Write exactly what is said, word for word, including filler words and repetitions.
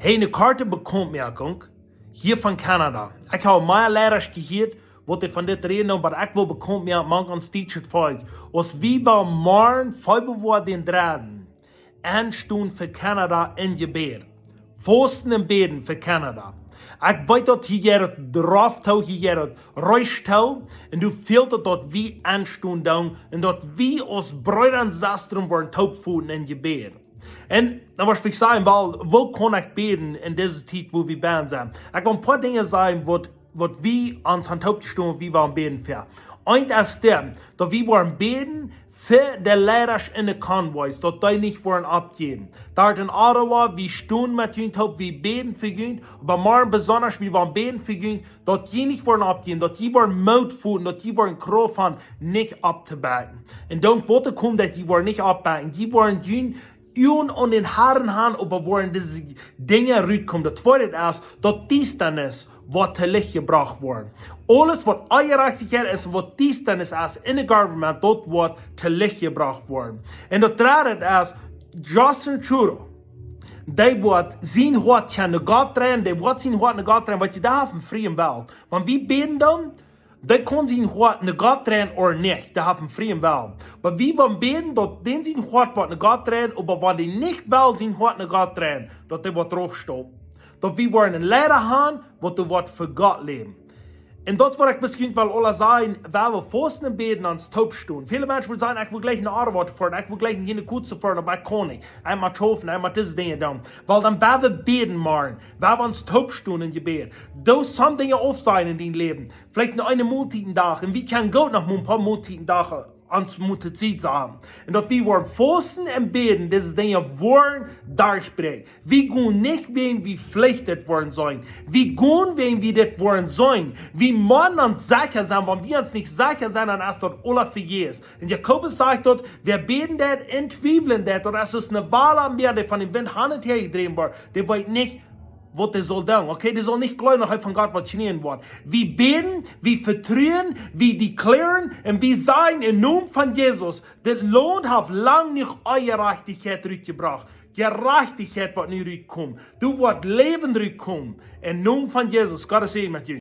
Hey, eene korte Bekauntmoakjunk hia von Kanada. Ekj hab mea Liera jehieet, waut von dit räden, oba ekj well bekaunt moaken mank ons dietschet Volkj. Aus wie woaren morjen, Februar dän dredden, enstonen fa Kanada en Jebäd. Fausten un bäden fa Kanada. Ekj weet daut hia jeit et drof too, hia jeit et reich too, un du feelst daut, daut wie enstonen doonen, un daut wie aus Breeda un Sestren woaren toopfoten en Jebäd. Un dan woascht du sajen, well, woo kaun ekj bäden en dise Tiet, wua wie bie sent? Ekj well een poa Dinja sajen, waut, waut wie ons aun toopjestonen, wie woaren bäden fa. Eent es dit, daut wie woaren bäden fa de Liera en de convoys, daut dee nich woaren oppjäwen. Doa en Ottawa, wie stonen met junt toop, wie bäden fa junt, oba morjen besonda, wie woaren bäden fa junt, daut jie nich woaren oppjäwen, daut jie woaren Moot foten, daut jie woaren Krauft haben, nich opptobakjen. Un dan woat et komen, daut jie woaren nich oppbakjen. Jie woaren jun Uagen aun dän Harn haben, oba woaren dise Dinja rutkomen. Daut tweede es, daut Diestanis woat to Licht jebrocht woaren. Aules waut Onjerajchtichkjeit es, waut Diestanis es en de government, daut woat to Licht jebrocht woaren. Un daut dredde es, Justin Trudeau, dee woat sien Hoat no Gott dreien, dee woat sien Hoat no Gott dreien, wiels dee haft eenen frieen Wellen. Wan wie bäden doonen, dee kaun sien Hoat no Gott dreien ooda nich, dee haft eenen frieen Wellen. Oba wie woaren bäden, daut dän sien Hoat woat no Gott dreien, oba wan dee nich well sien Hoat no Gott dreien, daut dee woat drof stonen. Daut wie woaren een Liera haben, waut doa woat fa Gott läwen. Un daut woat ekj meschiens well aula sajen, wan wie fausten un bäden ons toopstonen. Väle Menschen wudden sajen, ekj well jlikj no Ottawa foaren, ekj well jlikj no Kutze foaren, oba ekj kaun nich. Ekj mott schaufen, ekj mott dise Dinja doonen. Well, dan woa wie bäden morjen, woa wie ons toopstonen en Jebäd. Doo some Dinja aufsajen en dien Läwen. Veleicht no eene Moltiet dän Dach. Un wie kjennen goot noch mau een poa Moltieten dän Dach ons Moltiet sajen. Un daut wie woaren fausten un bäden, dise Dinja woaren derchbrinjen. Wie gonen nich wäajen wie veleicht woaren sennen. Wie gonen wäajen wie dit woaren sennen. Wie motten ons secha sennen, wan wie ons nich secha sent, dan es daut aula vejäfs. Un Jakobus sajcht daut, wäa bäden deit un twiewlen deit, daut es aus eene Wal aum Mäa, dee von dän Wint han un häa jedräwen woat, dee weet nich, waut dee saul doonen. Okay, dee saul nich jleewen, daut hee von Gott waut kjrieen woat. Wie bäden, wie vetruen, wie declaren un wie sajen em Nomen von Jesus, dit Launt haft lang jenuach Onjerajchtichkjeit rutjebrocht. Jerajchtichkjeit woat nu rutkomen. Doa woat Läwen rutkomen. Em Nomen von Jesus, Gott sie met junt.